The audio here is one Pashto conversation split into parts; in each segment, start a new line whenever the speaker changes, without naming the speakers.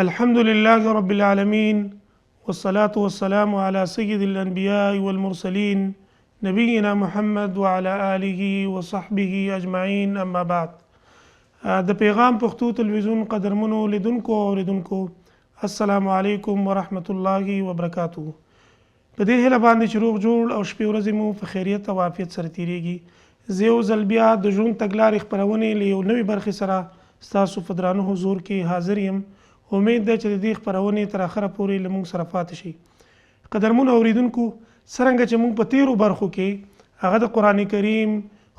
الحمد لله رب العالمين والصلاة والسلام على سيد الأنبياء والمرسلين نبينا محمد وعلى آله وصحبه أجمعين أما بعد. د پیغام پښتو تلویزیون قدرمنو لیدونکو او اوریدونکو، السلام علیکم ورحمت الله وبرکاته. په دې هیله باندې چې روغ جوړ او شپې ورځې مو په خیریت او عافیت سره تیریږي، زه یو ځل بیا د ژوند تګلارې خپرونې له یو نوي برخې سره ستاسو په درانه حضور کې حاضر یم. امید ده چې د دې خپرونې تر اخره پورې له موږ سره پاتې شئ. قدرمنو اوریدونکو، څرنګه چې موږ په تیرو برخو کې هغه د قرآن کریم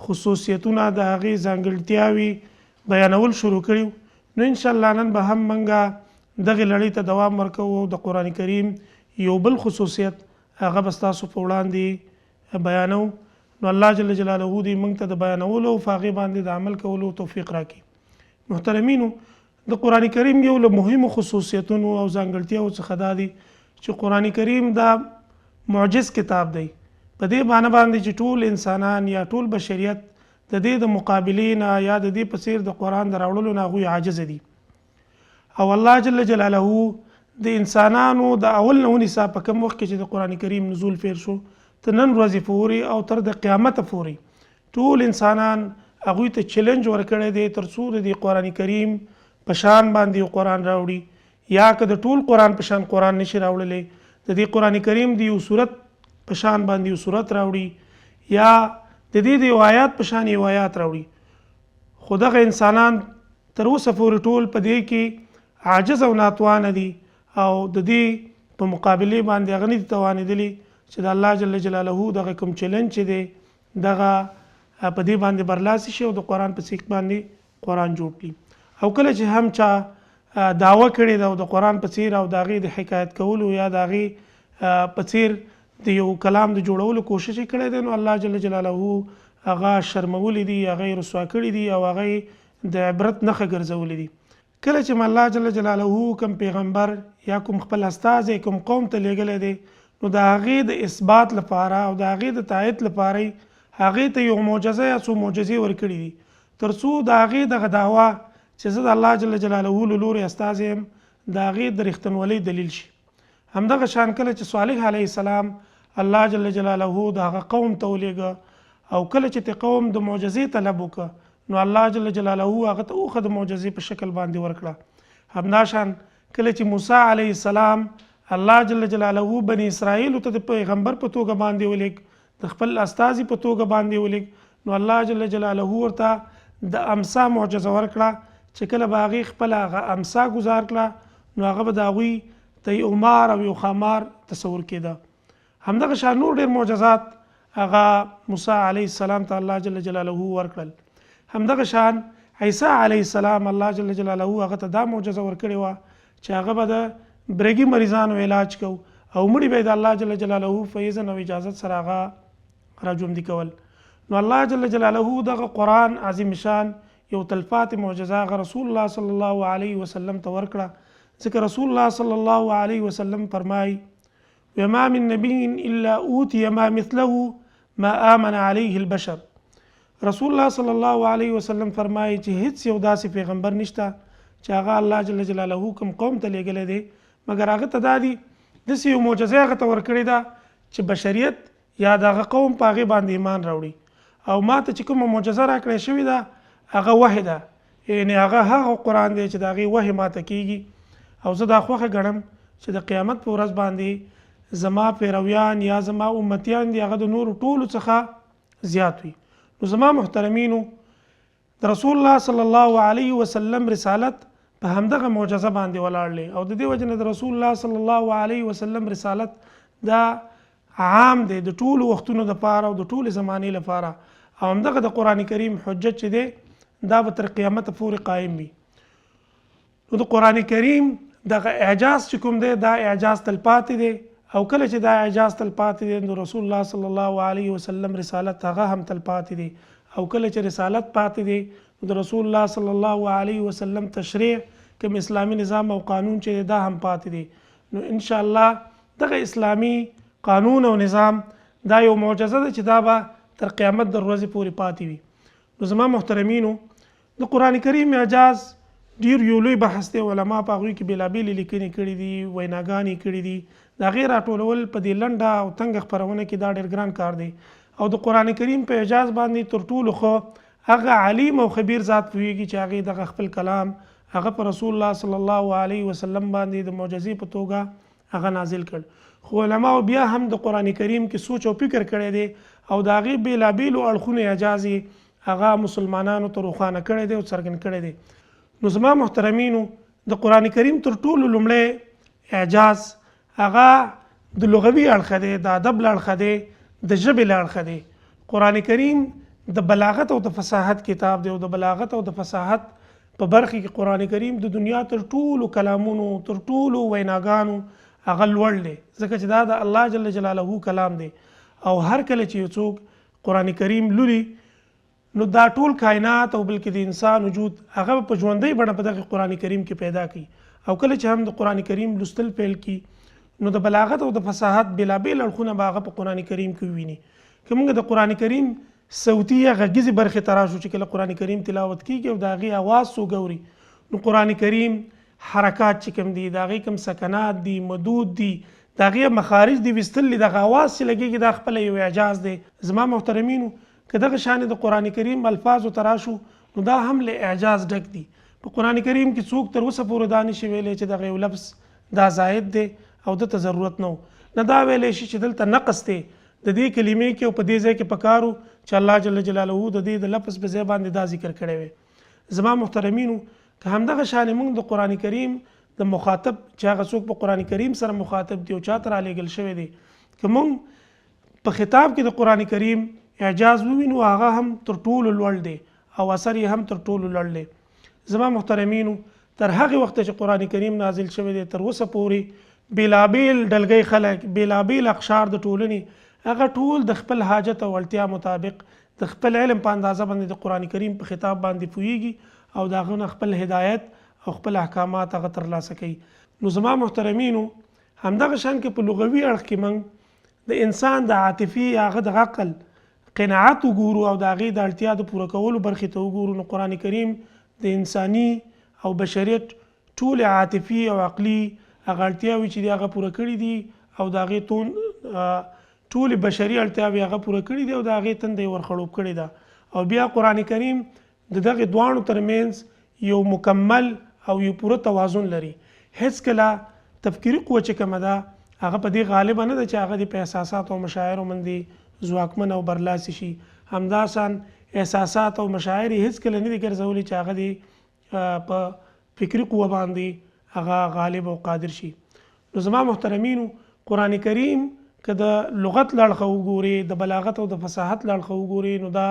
خصوصیتونه، د هغې ځانګړتیاوې بیانول شروع کړي، نو انشاءالله نن به هم موږ دغې لړۍ ته دوام ورکوو او د قرآن کریم یو بل خصوصیت هغه به ستاسو په وړاندې بیانوو. نو الله جل جلاله دې موږ ته د بیانولو او په هغې باندې د عمل کولو توفیق راکړي. محترمینو، د قرآن کریم یو له مهمو خصوصیتونو او ځانګړتیاوو څخه دا دی چې قرآن کریم دا معجز کتاب دی، په دې معنی باندې چې ټول انسانان یا ټول بشریت د دې د مقابلې نه یا د دې په څیر د قرآن د راوړلو نه هغوی عاجز دي. او الله جل جلاله د انسانانو د اول نه ونیسه په کوم وخت کې چې د قرآن کریم نزول پیر شو تر نن ورځې پورې او تر د قیامته پورې ټول انسانان هغوی ته چیلنج ورکړی دی تر څو د دې قرآن کریم په شان باندې یو قرآن راوړي، یا که د ټول قرآن په شان قرآن نشي راوړلی، د دې قرآن کریم د یو سورت په شان باندې یو سورت راوړي، یا د دې د یو آیات په شان یو آیات راوړي. خو دغه انسانان تر اوسه پورې ټول په دې کې عاجز او ناتوانه دي او د دې په مقابلې باندې هغه نه دي توانېدلي چې د الله جل جلاله دغه کوم چیلنج چې دی دغه په دې باندې برلاسي شي او د قرآن په څیر باندې قرآن جوړ کړي. او کله چې هم چا دعوه کړې ده او د قرآن په څیر او د هغې د حکایت کولو یا د هغې په څیر د یو کلام د جوړولو کوشش یې کړی دی، نو الله جل جلاله هغه شرمولي دي، هغه یې رسوا کړي دي او هغه یې د عبرت نښه ګرځولي دي. کله چې الله جل جلاله کوم پیغمبر یا کوم خپل استازی کوم قوم ته لیږلی دی، نو د هغې د اثبات لپاره او د هغې د تایید لپاره یې هغې ته یو معجزه یا څو معجزې ورکړي دي، تر څو د هغې دغه دعوه چې زه د الله جل جلاله له لوري استازی یم د هغې د رښتینولۍ دلیل شي. همدغه شان کله چې صالح علیه السلام الله جل جلاله د هغه قوم ته ولیږه او کله چې ته قوم د معجزې طلب وکړه، نو الله جل جلاله هغه ته اوښه د معجزې په شکل باندې ورکړه. همداشان کله چې موسی علیه السلام الله جل جلاله بني اسرائیل ته د پیغمبر په توګه باندې ولیږ، د خپل استازي په توګه باندې ولیږ، نو الله جل جلاله ورته د امسا معجزه ورکړه چې کله به هغې خپله هغه امسا ګزار کړه، نو هغه به د هغوی ته یو مار او یو ښامار تصور کېده. همدغه شان نور ډېر معجزات هغه موسی علیه السلام ته الله جل جلاله ورکړل. همدغه شان عیسی علیه السلام الله جل جلاله هغه ته دا معجزه ورکړې وه چې هغه به د برګي مریضانو علاج کو او مړي به د الله جل جلاله په اذن او اجازت سره هغه راژوندي کول. نو الله جل جلاله دغه قرآن عظیم شان یو تلپاتې معجزه هغه رسول الله صلی الله علیه وسلم ته ورکړه، ځکه رسول الله صلی الله علیه وسلم فرمایي: وما من نبي إلا أوتي ما مثله ما آمن عليه البشر. رسول الله صلی الله علیه وسلم فرمایي چې هیڅ یو داسې پیغمبر نشته چې هغه الله جل جلاله کوم قوم ته لیږلی دی، مګر هغه ته دا دي داسې یو معجزه هغه ته ورکړې ده چې بشریت یا د هغه قوم په هغې باندې ایمان راوړي. او ما ته چې کومه معجزه راکړې شوې ده هغه وحی ده، یعنې هغه هغه قرآن دی چې د هغې وحی ما ته کیږي. او زه دا خوښه ګڼم چې د قیامت په ورځ باندې زما پیرویان یا زما امتیان دي هغه د نورو ټولو څخه زیات وي. نو زما محترمینو، د رسول الله صلی الله علیه وسلم رسالت په همدغه معجزه باندې ولاړ دی او د دې وجې نه د رسول الله صلی الله علیه وسلم رسالت دا عام دی د ټولو وختونو دپاره او د ټولې زمانې لپاره، او همدغه د قرآن کریم حجت چې دی دا به تر قیامته پورې قایم وي. نو د قرآن کریم دغه اعجاز چې کوم دی دا اعجاز تلپاتې دی، او کله چې دا اعجاز تلپاتې دی نو رسول الله صلی الله علیه وسلم رسالت هغه هم تلپاتې دی، او کله چې رسالت پاتې دی نو د رسول الله صلی الله علیه وسلم تشریع کوم اسلامي نظام او قانون چې دی دا هم پاتې دی. نو انشاءالله دغه اسلامي قانون او نظام دا یو معجزه ده چې دا به تر قیامت در ورځې پورې پاتې وي. نو زما محترمینو، د قرآن کریم اعجاز ډیر یو لوی بحث دی، علما په هغوی کې بېلابېلې لیکنې کړې دي، ویناګانې یې کړې دي. د هغې راټولول په دې لنډه او تنګه خپرونه کې دا ډېر ګران کار دی او د قرآن کریم په اعجاز باندې تر ټولو ښه هغه علیم او خبیر ذات پوهېږي چې هغې دغه خپل کلام هغه په رسول الله صلی الله علیه وسلم باندې د معجزې په توګه هغه نازل کړ. خو علماوو بیا هم د قرآن کریم کې سوچ او فکر کړی دی او د هغې بېلابېلو اړخونو اعجاز یې هغه مسلمانانو ته روښانه کړی دی او څرګند کړی دی. نو زما محترمینو، د قرآن کریم تر ټولو لومړی اعجاز هغه د لغوي اړخه دی، د ادب له اړخه دی، د ژبې له اړخه دی. قرآن کریم د بلاغت او د فصاحت کتاب دی او د بلاغت او د فصاحت په برخې کې قرآن کریم د دنیا تر ټولو کلامونو، تر ټولو ویناګانو هغه لوړ دی، ځکه چې دا د الله جل جلاله کلام دی او هر کله چې یو څوک قرآن کریم لولي نو دا ټول کاینات او بلکې د انسان وجود هغه به په ژوندۍ بڼه په دغه قرآن کریم کې پیدا کړي او کله چې هم د قرآن کریم لوستل پیل کړي نو د بلاغت او د فصاحت بېلابېل اړخونه به هغه په قرآن کریم کې وویني. که موږ د قرآن کریم صوتي یا غږیزې برخې ته راشو چې کله قرآن کریم تلاوت کېږي او د هغې اواز څوک اوري نو قرآن کریم حرکات چې کوم دي، د هغې کوم سکنات دي، مدود دي، د هغې مخارج دي ویستل دي، دغه اواز چې لګېږي دا خپله یو اعجاز دی. زما محترمینو، که دغه شانې د قرآن کریم الفاظو ته راشو نو دا هم له اعجاز ډک دي. په قرآن کریم کې څوک تر اوسه پورې دا نشي ویلی چې دغه یو لفظ دا زاید دی او ده ته ضرورت نه و، نه دا ویلی شي چې دلته نقص دی د دې کلمې کې او په دې ځای کې پکار و چې الله جل جلاله د دې د لفظ په ځای باندې دا ذکر کړی وی. زما محترمینو، که همدغه شانې موږ د قرآن کریم د مخاطب چې هغه څوک په قرآن کریم سره مخاطب دی او چاته رالیږل شوی دی، که موږ په خطاب کې د قرآن کریم اعجاز ووینو هغه هم تر ټولو لوړ دی او اثر یې هم تر ټولو لوړ دی. زما محترمینو، تر هغې وخته چې قرآن کریم نازل شوی دی تر اوسه پورې بېلابېل ډلګۍ خلک، بېلابېل اقشار د ټولنې هغه ټول د خپل حاجت او اړتیا مطابق د خپل علم په اندازه باندې د قرآن کریم په خطاب باندې پوهېږي او د هغه نه خپل هدایت او خپل احکامات هغه ترلاسه کوي. نو زما محترمینو، همدغه شان که په لغوي اړخ کې موږ د انسان د عاطفې یا هغه د عقل قناعت وګورو او د هغې د اړتیا د پوره کولو برخې ته وګورو نو قرآن کریم د انساني او بشریت ټولې عاطفي او عقلي هغه اړتیاوې چې دي هغه پوره کړې دي او د هغې تون ټولې بشري اړتیاوې هغه پوره کړې دي او د هغې تنده یې ورخړوب کړې ده او بیا قرآن کریم د دغې دواړو ترمنځ یو مکمل او یو پوره توازن لري. هېڅکله تفکري قوه چې کومه ده هغه په دې غالبه نه ده چې هغه دې په احساساتو او مشاعرو باندې ځواکمنه او برلاسې شي، همداشان احساسات او مشاعر یې هېڅکله نه دي ګرځولي چې هغه دې په فکري قوه باندې هغه غالب او قادر شي. نو زما محترمینو، قرآن کریم که د لغت له اړخه وګورې، د بلاغت او د فصاحت له اړخه وګورې نو دا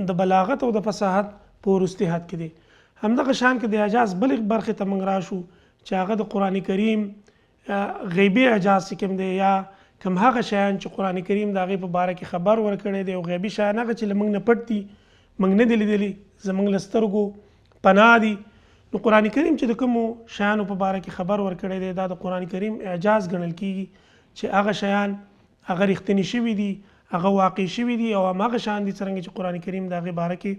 د بلاغت او د فصاحت په وروستي حد کې دی. همدغه شان که د اعجاز بلې برخې ته موږ راشو چې هغه د قرآن کریم غیبي اعجاز چې کوم دی یا کوم هغه شیان چې قرآن کریم د هغې په باره کې خبر ورکړی دی او غیبي شیان هغه چې له موږ نه پټ دي، موږ نه دي لیدلي، زموږ له سترګو پناه دي، نو قرآن کریم چې د کومو شیانو په باره کې خبر ورکړی دی دا د قرآن کریم اعجاز ګڼل کیږي چې هغه شیان هغه رښتیني شوي دي، هغه واقع شوي دي او هماغه شیان دي څرنګه چې قرآن کریم د هغې باره کې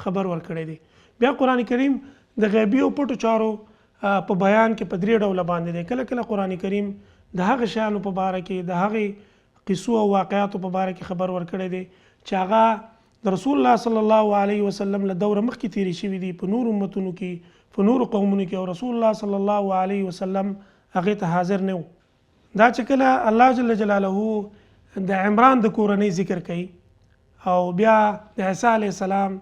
خبر ورکړی دی. بیا قرآن کریم د غیبي او پټو چارو په بیان کې په درې ډوله باندې دی. کله کله قرآن کریم د هغه شیانو په باره کې، د هغې قصو او واقعاتو په باره کې خبر ورکړی دی چې هغه د رسول الله صلی الله علیه وسلم له دوره مخکې تېرې شوې دي په نورو امتونو کې، په نورو قومونو کې او رسول الله صلی الله علیه وسلم هغې ته حاضر نه و. دا چې کله الله جل جلاله د عمران د کورنۍ ذکر کوي او بیا د عیسی علیه السلام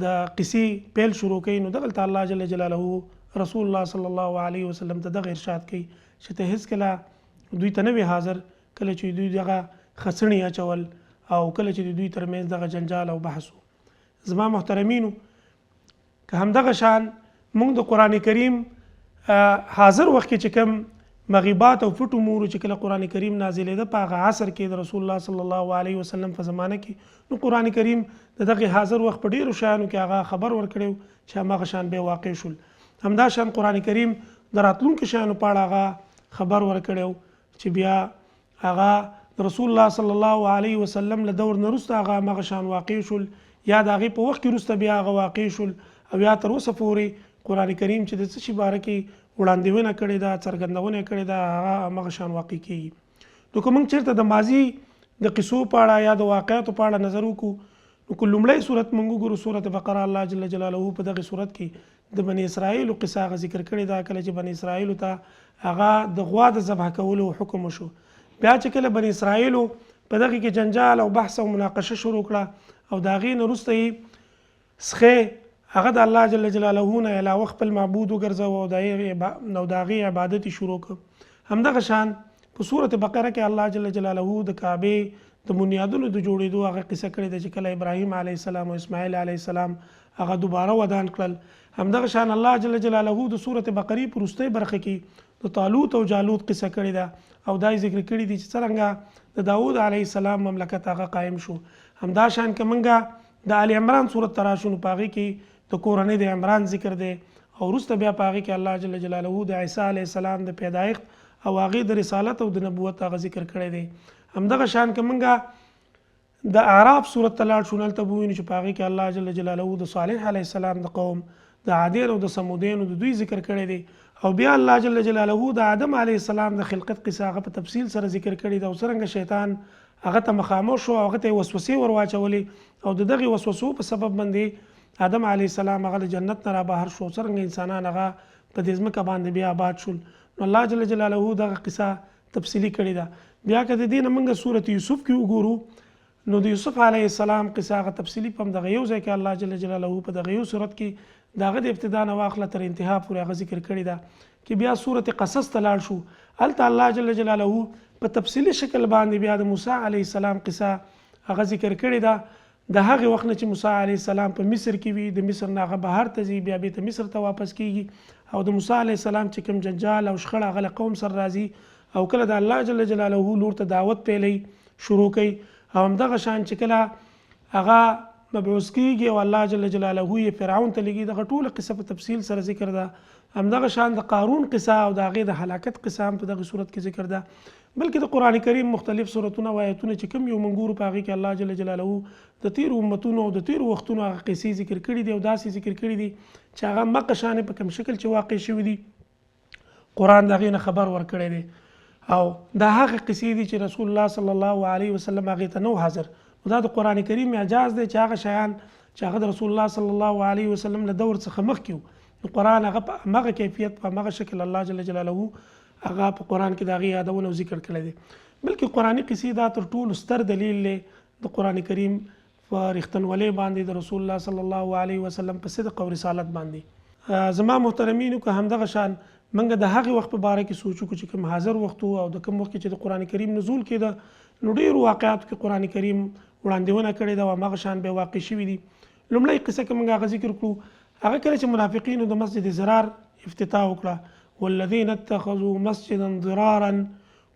د قصې پیل شروع کوي نو دغلته الله جل جلاله رسول الله صلی الله علیه وسلم ته دغه ارشاد کوي چې ته هیڅکله دوی ته نه وې حاضر کله چې دوی دغه خڅڼي اچول او کله چې د دوی ترمنځ دغه جنجال او بحث و. زما محترمینو، که همدغه شان موږ د قرآن کریم حاضر وخت کې چې کوم مغیبات او پټ امور چې کله قرآن کریم نازلېده په هغه عصر کې د رسول الله صلی الله علیه وسلم په زمانه کې، نو قرآن کریم د دغه حاضر وخت په ډیرو شیانو کې هغه خبر ورکړی چې هماغه شان به واقع شول. همدا شان قرآن کریم د راتلونکو شیانو په اړه هغه خبر ورکړی چې بیا هغه د رسول الله صلی الله علیه وسلم له دور نه وروسته هغه هماغه شان واقع شول، یا د هغې په وخت کې وروسته بیا هغه واقع شول او یا تر اوسه پورې قرآن کریم چې د څه شي باره کې وړاندېونه کړې ده، څرګندونه یې کړې ده، هغه همغه شان واقع کېږي. نو که موږ چېرته د ماضي د قصو په اړه یا د واقعاتو په اړه نظر وکړو، نو که لومړی سورت موږ وګورو، سورت بقره، الله جل جلاله په دغه سورت کې د بني اسرائیلو قصه هغه ذکر کړې ده، کله چې بني اسرائیلو ته هغه د غوا د ذبح کولو حکم وشو. بیا چې کله بني اسرائیلو په دغه کې جنجال او بحث او مناقشه شروع کړه او د هغې نه وروسته یې سخی هغه د الله جل جلاله نه علاوه خپل معبود وګرځاوه او د هغې عبادت یې شروع کړ. همدغه شان په سورة بقره کې الله جل جلاله د کعبې د بنیادونو د جوړېدو هغه قصه کړې ده چې کله ابراهیم علیه السلام او اسماعیل علیه السلام هغه دوباره ودان کړل. همدغه شان الله جل جلاله د سورة بقرې په وروستۍ برخه کې د طالوت او جالوت قصه کړې ده او دا یې ذکر کړي دي چې څرنګه د داود علیه السلام مملکت هغه قایم شو. همدا شان که مونږ د آل عمران سورت ته راشو، نو په هغې کې د کورنۍ د عمران ذکر دی او وروسته بیا په هغې کې الله جل جلاله د عیسی علیه السلام د پیدایښت او هغې د رسالت او د نبوت هغه ذکر کړی دی. همدغه شان که مونږ د اعراف سورت ته لاړ شو، نو هلته به ووینو چې په هغې کې الله جل جلاله د صالح علیه السلام د قوم، د عادین او د ثمودینو د دوی ذکر کړی دی او بیا الله جل جلاله د آدم علیه السلام د خلقت قصه هغه په تفصیل سره ذکر کړې ده او څرنګه شیطان هغه ته مخامخ شو او هغه ته یې وسوسې ور واچولې او د دغې وسوسو په سبب باندې آدم علیه السلام هغه له جنت نه را بهر شو او څرنګه انسانان هغه په دې ځمکه باندې بیا آباد شول. نو الله جل جلاله دغه قصه تفصیلي کړې ده. بیا که د دې نه موږ سورة یوسف کې وګورو، نو د یوسف علیه السلام قصه هغه تفصیلي په همدغه یو ځای کې الله جل جلاله په دغه یو سورت کې د هغه د ابتدا نه واخله تر انتها پورې هغه ذکر کړې ده. کې بیا سورة قصص ته لاړ شو، هلته الله جل جلاله په تفصیلي شکل باندې بیا د موسی علیه السلام قصه هغه ذکر کړې ده، د هغې وخت نه چې موسی علیه السلام په مصر کې وي، د مصر نه هغه بهر ته ځي، بیا بیرته مصر ته واپس کیږي او د موسی علیه السلام چې کوم جنجال او شخړه هغه له قوم سره راځي او کله د الله جل جلاله لور ته دعوت پیلوي شروع کوي او همدغه شان چې کله هغه مبعوث کیږي او الله جل جلاله یې فرعون ته لیږي، دغه ټوله قصه په تفصیل سره ذکر ده. همدغه شان د قارون قصه او د هغې د هلاکت قصه هم په دغه سورت کې ذکر ده. بلکې د قرآن کریم مختلف سورتونه او آیتونه چې کوم یو مونږ ګورو، په هغې کې الله جل جلاله د تیرو امتونو او د تیرو وختونو هغه قصې ذکر کړي دي او داسې ذکر کړي دي چې هغه مقه شانې په کوم شکل چې واقع شوي دي، قرآن د هغې نه خبر ورکړی دی او دا هغه قصې دي چې رسول الله صلی الله علیه وسلم هغې ته نه و حاضر. نو دا د قرآن کریم اعجاز دی چې هغه شیان چې هغه د رسول الله صلی الله علیه وسلم له دور څخه مخکې وو، نو قرآن هغه په همغه کیفیت په همغه شکل الله جل جلاله هغه په قرآن کې د هغې یادونه او ذکر کړی دی. بلکې قرآني قصې دا تر ټولو ستر دلیل دی د قرآن کریم په رښتنولۍ باندې، د رسول الله صلی الله علیه وسلم په صدق او رسالت باندې. زما محترمینو، که همدغه شان مونږ د هغې وخت په باره کې سوچ وکړو چې کوم حاضر وخت وو او د کوم وخت کې چې د قرآن کریم نزول کېده، نو ډېرو واقعاتو کې قرآن کریم وړاندېونه کړې ده او هماغه شان به واقع شوي دي. لومړۍ قصه که مونږ هغه ذکر کړو، هغه کله چې منافقینو د مسجد ضرار افتتاح وکړه، والذین اتخذوا مسجدا ضرارا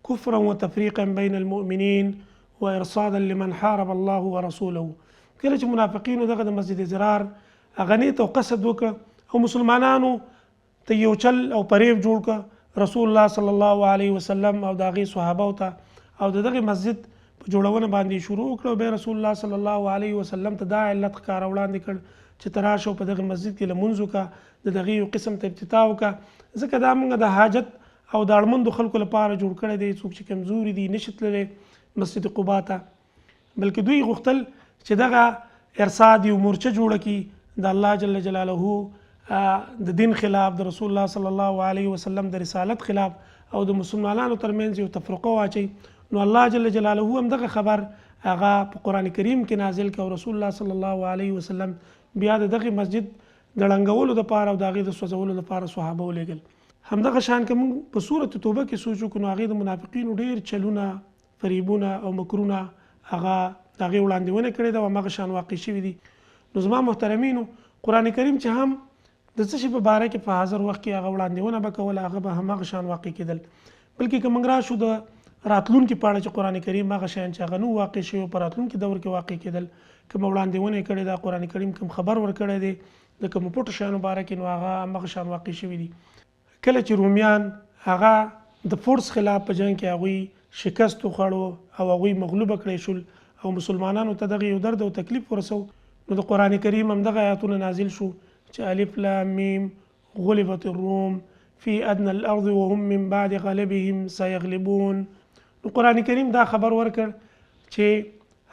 کفرا وتفریقا بین المؤمنین وارصادا لمن حارب الله ورسوله. کله چې منافقینو دغه د مسجد ضرار هغه نیت او قصد وکړ او مسلمانانو ته یو چل او پریب جوړ کړ، رسول الله صلی الله علیه وسلم او د هغې صحابه ته او د دغه مسجد په جوړونه باندې شروع وکړه او بیا رسول الله صلی الله علیه وسلم ته دا علت ښکاره وړاندې کړ چې ته راشه او په دغه مسجد کې لمونځ وکړه، د دغې یو قسم ته افتتاح وکړه، ځکه دا مونږ د حاجت او د اړمندو خلکو لپاره جوړ کړی دی، څوک چې کمزوري دي نشي تللی مسجد قباء ته. بلکې دوی غوښتل چې دغه ارصاد یو مورچه جوړه کړي د الله جل جلاله د دین خلاف، د رسول الله صلی الله علیه وسلم د رسالت خلاف او د مسلمانانو ترمنځ یو تفرقه واچوي. نو الله جل جلاله هم دغه خبر هغه په قرآن کریم کې نازل کړ او رسول الله صلی الله علیه وسلم بیا د دغه مسجد د ړنګولو دپاره او د هغې د سوځولو دپاره صحابه ولېږل. همدغه شان که موږ په سورة توبه کې سوچ وکړو، نو هغې د منافقینو ډېر چلونه، فریبونه او مکرونه هغه د هغې وړاندېونه کړې ده او هماغه شان واقع شوي دي. نو زما محترمینو، قرآن کریم چې هم د څه شي په باره کې په حاضر وخت کې هغه وړاندېونه به کوله، هغه به هماغه شان واقع کېدل. بلکې که موږ راشو د راتلونکي په اړه چې قرآن کریم هغه شیان چې هغه نه وو واقع شوي او په راتلونکي دور کې واقع کېدل، کومه وړاندېونه یې کړې ده، قرآن کریم کوم خبر ورکړی دی د کومو پټو شیانو باره کې، نو هغه هماغه شان واقع شوي دي. کله چې رومیان هغه د فورس خلاف په جنګ کې هغوی شکست وخوړو او هغوی مغلوب کړی شول او مسلمانانو ته دغه یو درد او تکلیف ورسو، نو د قرآن کریم همدغه آیاتونه نازل شو چې الف لام میم غلبت الروم في ادنى الارض وهم من بعد غلبهم سيغلبون. نو قرآن کریم دا خبر ورکړ چې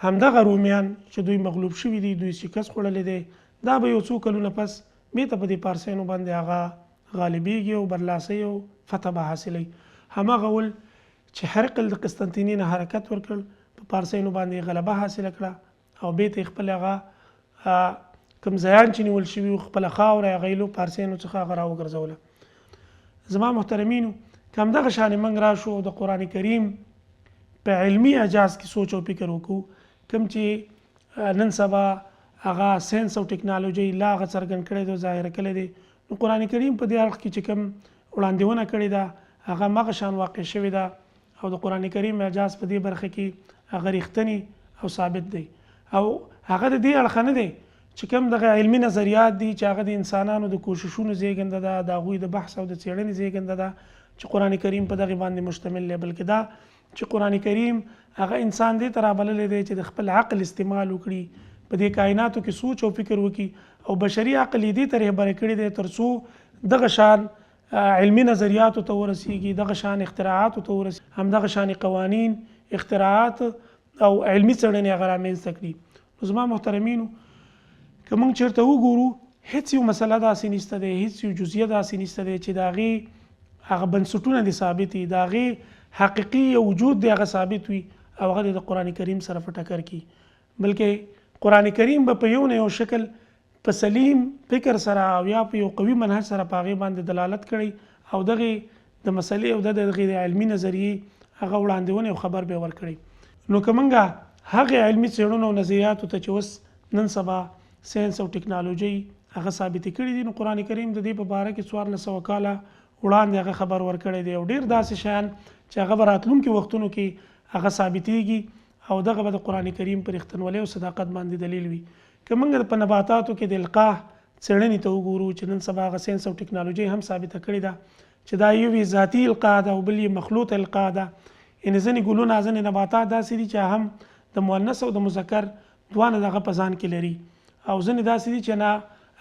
همدغه رومیان چې دوی مغلوب شوي دي، دوی شکست خوړلی دی، دا به یو څو کلونه پس بیرته په دې پارسیانو باندې هغه غالبیږي او برلاسی او فتح به حاصلوي. هماغه ول چې هرقل د قسطنطینې نه حرکت ورکړ، په پارسیانو باندې یې غلبه حاصله کړه او بیرته یې خپل هغه کوم ځایان چې نیول شوي وو، خپله خاوره یې هغه یې له پارسیانو څخه هغه راوګرځوله. زما محترمینو، که همدغه شانې موږ راشو او د قرآن کریم په علمي اعجاز کې سوچ او فکر وکړو، کوم چې نن سبا هغه ساينس او ټکنالوژي لا هغه څرګند کړی دی او ظاهر کړی دی، نو قرآن کریم په دې اړخ کې چې کوم وړاندېونه کړې ده هغه هماغه شان واقع شوې ده او د قرآن کریم اعجاز په دې برخه کې هغه رښتنی او ثابت دی. او هغه د دې اړخه نه دی چې کوم دغه علمي نظریات دي چې هغه د انسانانو د کوششونو زیږنده ده، د هغوی د بحث او د څېړنې زیږنده ده چې قرآن کریم په دغې باندې مشتمل دی، بلکې دا چې قرآن کریم هغه انسان دې ته رابللی دی چې د خپل عقل استعمال وکړي، په دې کایناتو کې سوچ او فکر وکړي او بشري عقل یې دې ته رهبري کړی دی ترڅو دغه شان علمي نظریاتو ته ورسیږي، دغه شان اختراعاتو ته ورسیږي، همدغه شان قوانین، اختراعات او علمي څېړنې هغه رامنځته کړي. نو زما محترمینو، که موږ چېرته وګورو هیڅ یو مسله داسې نشته دی، هیڅ یو جزئیه داسې نشته دی چې د هغې هغه بنسټونه دې ثابت وي، د هغې حقیقي یو وجود دې هغه ثابت وي او هغه دې د قرآن کریم سره په ټکر کې، بلکې قرآن کریم به په یو نه یو شکل په سلیم فکر سره او یا په یو قوي منهج سره په هغې باندې دلالت کړی او دغې د مسئلې او د دغې د علمي نظریې هغه وړاندېونې او خبر به یې ورکړی. نو که مونږ هغې علمي څېړنو او نظریاتو ته چې اوس نن سبا ساینس او ټکنالوژۍ هغه ثابتې کړې دي، نو قرآن کریم د دې په باره کې 1400 کاله وړاندې هغه خبر ورکړی دی او ډېر داسې شیان چې هغه به راتلونکي وختونو کې هغه ثابتېږي او دغه به د قرآن کریم په رښتنولۍ او صداقت باندې دلیل وي. که موږ په نباتاتو کې د القاح څېړنې ته وګورو چې نن سبا هغه ساینس او ټکنالوژۍ هم ثابته کړې ده چې دا یو یې ذاتي القاح ده او بل یې مخلوط القاح ده، یعنې ځینې ګلونه ځینې نباتات داسې دي چې هم د مؤنث او د مذکر دواړه دغه په ځان کې لري او ځینې داسې دي چې نه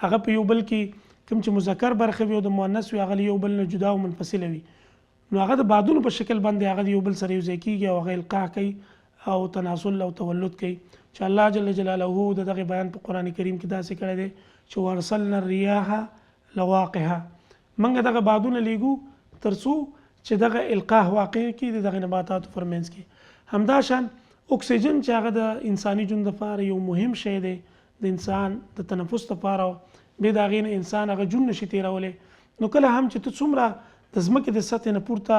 هغه په یو بل کې کوم چې مذکر برخه وي او د مؤنث وي هغه له یو بل نه جدا او منفصله وي، نو هغه د بادونو په شکل باندې هغه د یو بل سره یو ځای کیږي او هغه القاح کوي او تناسل او تولد کوي چې الله جل جلاله د دغه بیان په قرآن کریم کې داسې کړی دی چې وارسلنا الریاح لواقحه، موږ دغه بادونه لیږو ترڅو چې دغه القاح واقع کړي د دغه نباتاتو پر منځ کې. همداشان اکسیجن چې هغه د انساني ژوند لپاره یو مهم شی دی، د انسان د تنفس لپاره، بې د هغې نه انسان هغه ژوند نشي تېرولی، نو کله هم چې ته څومره د ځمکې د سطحې نه پورته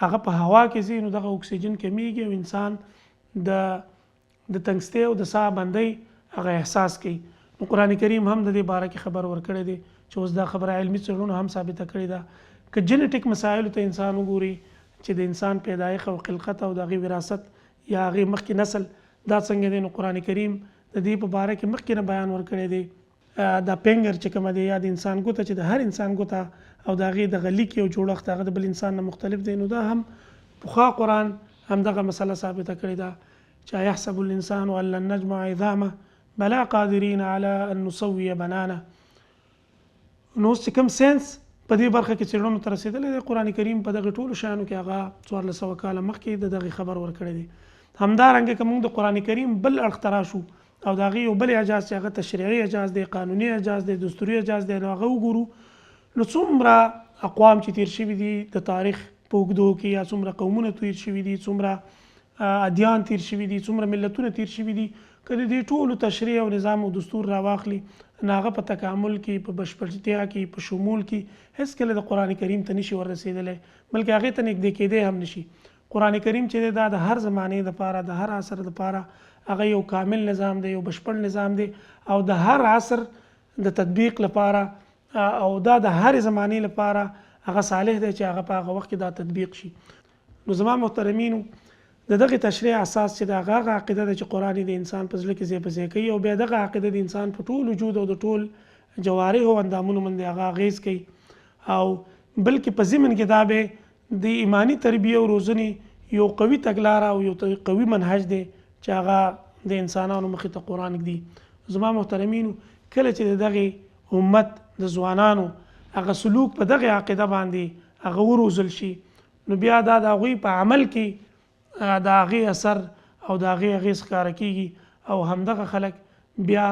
هغه په هوا کې ځې نو دغه اکسیجن کمیږي او انسان د د تنګستۍ او د ساه بندۍ هغه احساس کوي. نو قرآن کریم هم د دې باره کې خبر ورکړی دی چې اوس دا خبره علمي څېړنو هم ثابته کړې ده. که جنټیک مسایلو ته انسان وګوري چې د انسان پیدایښت او خلقت او د هغې وراثت یا هغې مخکې نسل دا څنګه دی، نو قرآن کریم د دې په باره کې مخکې نه بیان ورکړی دی. دا پنګر چې کومه دی یا د انسان ګوته چې د هر انسان ګوته او د هغې دغه لیکې او جوړښت هغه د بل انسان نه مختلف دی، نو دا هم پخوا قرآن هم دغه مسله ثابته کړې ده چې ایحسب الانسان ان لن نجمع عظامه بلا قادرین علی ان نسوی بنانه. نو اوس چې کوم ساينس په دې برخه کې څېړنو ته رسېدلی دی، قرآن کریم په دغې ټولو شیانو کې هغه 1400 کاله مخکې د دغې خبر ورکړی دی. همدارنګه که موږ د قرآن کریم بل اړخ ته راشو او د هغې یو بل اعجاز چې هغه تشریعي اعجاز دی، قانوني اعجاز دی، دستوري اعجاز دی، نو هغه وګورو نو څومره اقوام چې تیر شوي دي د تاریخ په اوږدو کې، یا څومره قومونه تیر شوي دي، څومره ادیان تیر شوي دي، څومره ملتونه تیر شوي دي، که د دې ټولو تشریح او نظام او دستور راواخلي نو هغه په تکامل کې، په بشپړتیا کې، په شمول کې هېڅکله د قرآن کریم ته نشي وررسېدلی، بلکې هغې ته نږدې کېدی هم نشي. قرآن کریم چې دی دا د هر زمانې دپاره، د هر عصر دپاره هغه یو کامل نظام دی، یو بشپړ نظام دی او د هر عصر د تطبیق لپاره او دا د هرې زمانې لپاره هغه صالح دی چې هغه په هغه وخت کې دا تطبیق شي. نو زما محترمینو، د دغې تشریح اساس چې د هغه هغه عقیده ده چې قرآن یې د انسان په زړه کې ځای په ځای کوي او بیا دغه عقیده د انسان په ټول وجود او د ټول جوارح او اندامونو باندې هغه اغېز کوي او بلکې په ضمن کې دا به د ایماني تربیې او روزنې یو قوي تګلاره او یو قوي منهج دی چې هغه د انسانانو مخې ته قرآن ږدي. زما محترمینو، کله چې د دغې امت د ځوانانو هغه سلوک په دغه عقیده باندې هغه وروزل شي، نو بیا دا د هغوی په عمل کې د هغې اثر او د هغې اغېز ښکاره کېږي او همدغه خلک بیا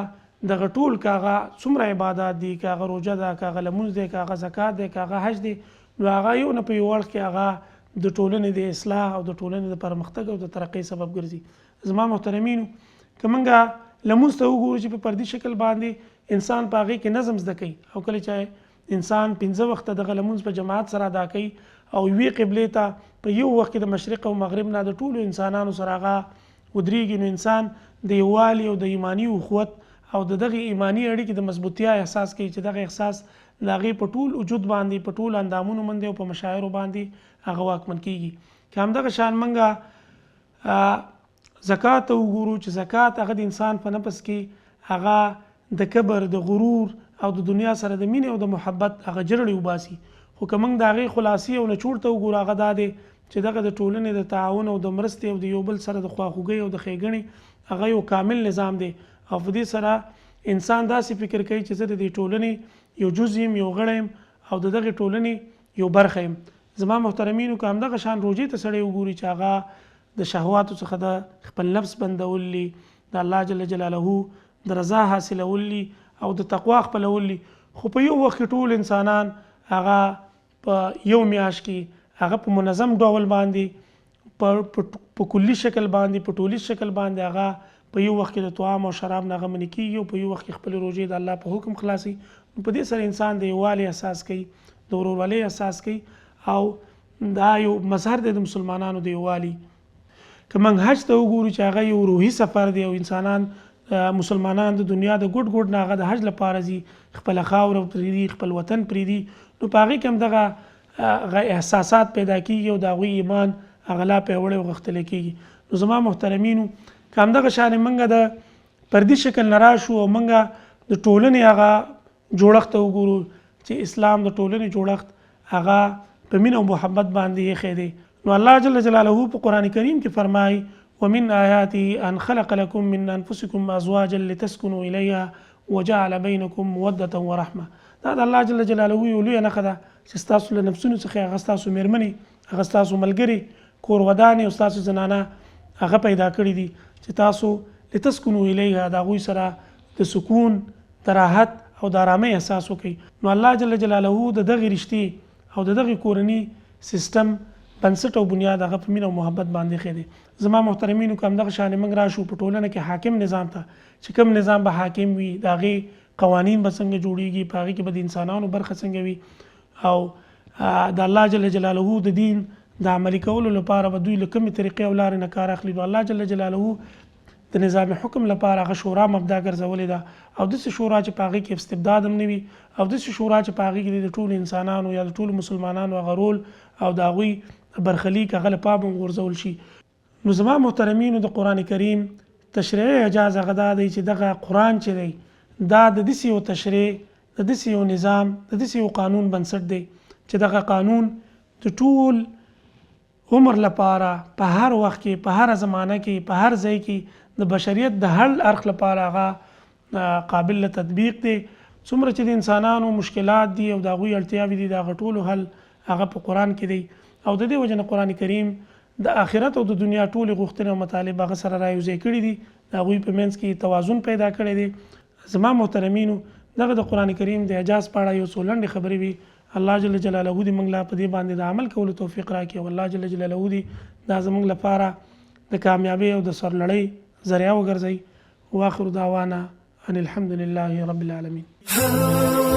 دغه ټول که هغه څومره عبادات دي، که هغه روژه ده، که هغه لمونځ دی، که هغه زکات دی، که هغه حج دی، نو هغه یو نه په یو اړخ کې هغه د ټولنې د اصلاح او د ټولنې د پرمختګ او د ترقۍ سبب ګرځي. زما محترمینو، که موږ لمونځ ته وګورو چې په پردي شکل باندې انسان په هغې کې نظم زده کوي او کله چې انسان پنځه وخته دغه لمونځ په جماعت سره ادا کوي او یوې قبلې ته په یو وخت کې د مشرق او مغرب نه د ټولو انسانانو سره هغه ودریږي، نو انسان د یووالي او د ایماني اخوت او د دغې ایماني اړیکې د مضبوطیا احساس کوي چې دغه احساس د هغې په ټول وجود باندې، په ټولو اندامونو باندې او په مشاعرو باندې هغه واکمن کیږي. که همدغه شان موږ زکات ته وګورو چې زکات هغه د انسان په نفس کې هغه د کبر، د غرور او د دنیا سره د مینې او د محبت هغه جرړې وباسي، خو که موږ د هغې خلاصې او نچوړ ته وګورو هغه دا دی چې دغه د ټولنې د تعاون او د مرستې او د یو بل سره د خواخوږۍ او د ښېګڼې هغه یو کامل نظام دی او په دې سره انسان داسې فکر کوي چې زه د دې ټولنې یو جز یم، یو غړی یم او د دغې ټولنې یو برخه یم. زما محترمینو، که همدغه شان روژې ته سړی وګوري چې هغه د شهواتو څخه د خپل نفس بندول دي، د الله جل جلاله د رضا حاصلول دي او د تقوا خپلول دي، خو په یو وخت کې ټول انسانان هغه په یو میاشت کې هغه په منظم ډول باندې په کلي شکل باندې، په ټولیز شکل باندې هغه په یو وخت کې د طعام او شراب نه هغه منع کیږي او په یو وخت کې خپلې روژې د الله په حکم خلاصوي. نو په دې سره انسان د یووالي احساس کوي، د ورورولۍ احساس کوي او دا یو مظهر دی د مسلمانانو د یووالي. که موږ حج ته وګورو چې هغه یو روحي سفر دی او انسانان مسلمانان د دنیا د ګوټ ګوټ نه هغه د حج لپاره ځي، خپله خاوره پرېږدي، خپل وطن پرېږدي، نو په هغې کې هم دغه هغه احساسات پیدا کیږي او د هغوی ایمان هغه لا پیاوړی او غښتلی کیږي. نو زما محترمینو، که همدغه شانې موږ د پردي شکل نه راشو او موږ د ټولنې هغه جوړښت ته وګورو چې اسلام د ټولنې جوړښت هغه په مینه او محبت باندې ایښی دی، نو الله جل جلاله په قرآن کریم کې فرمایي: ومن آیاته ان خلق لکم من انفسکم ازواجا لتسکنوا الیها وجعل بینکم موده ورحمه. دا د الله جل جلاله یو لویه نښه ده چې ستاسو له نفسونو څخه هغه ستاسو میرمنې، هغه ستاسو ملګرې، کور ودانې او ستاسو زنانه هغه پیدا کړي دي چې تاسو لتسکنوا الیها د هغوی سره د سکون، د راحت او د ارامۍ احساس وکړئ. نو الله جل جلاله د دغې رشتې او د دغې کورني سیستم بنسټ او بنیاد هغه په مینه او محبت باندې ایښی دی. زما محترمینو، که همدغه شانې موږ راشو په ټولنه کې حاکم نظام ته چې کوم نظام به حاکم وي، د هغې قوانین به څنګه جوړیږي، په هغې کې به د انسانانو برخه څنګه وي او د الله جل جلاله د دین د عملي کولو لپاره به دوی له کومې طریقې او لارې نه کار اخلي، نو الله جل جلاله د نظام حکم لپاره هغه شورا مبدا ګرځولې ده او داسې شورا چې په هغې کې استبداد هم نه وي او داسې شورا چې په هغې کې د ټولو انسانانو یا د ټولو مسلمانانو هغه رول او د هغوی برخلیک هغه له پامه وغورځول شي. نو زما محترمینو، د قرآن کریم تشریعي اعجاز هغه دا دی چې دغه قرآن چې دی دا د داسې یو تشریع، د داسې یو نظام، د داسې یو قانون بنسټ دی چې دغه قانون د ټول عمر لپاره په هر وخت کې، په هره زمانه کې، په هر ځای کې د بشریت د هر اړخ لپاره هغه قابل له تطبیق دی. څومره چې د انسانانو مشکلات دي او د هغوی اړتیاوې دي، د هغه ټولو حل هغه په قرآن کې دی او د دې وجې نه قرآن کریم د آخرت او د دنیا ټولې غوښتنې او مطالب هغه سره رایوځای کړي دي، د هغوی په منځ کې یې توازن پیدا کړی دی. زما محترمینو، دغه د قرآن کریم د اعجاز په اړه یو څو لنډې خبرې وې. الله جل جلاله دې موږ له په دې باندې د عمل کولو توفیق راکړي او الله جل جلاله دې دا زموږ لپاره د کامیابۍ او د سرلړۍ ذریعه وګرځوي. واخر دعوانا ان الحمد لله رب العالمین.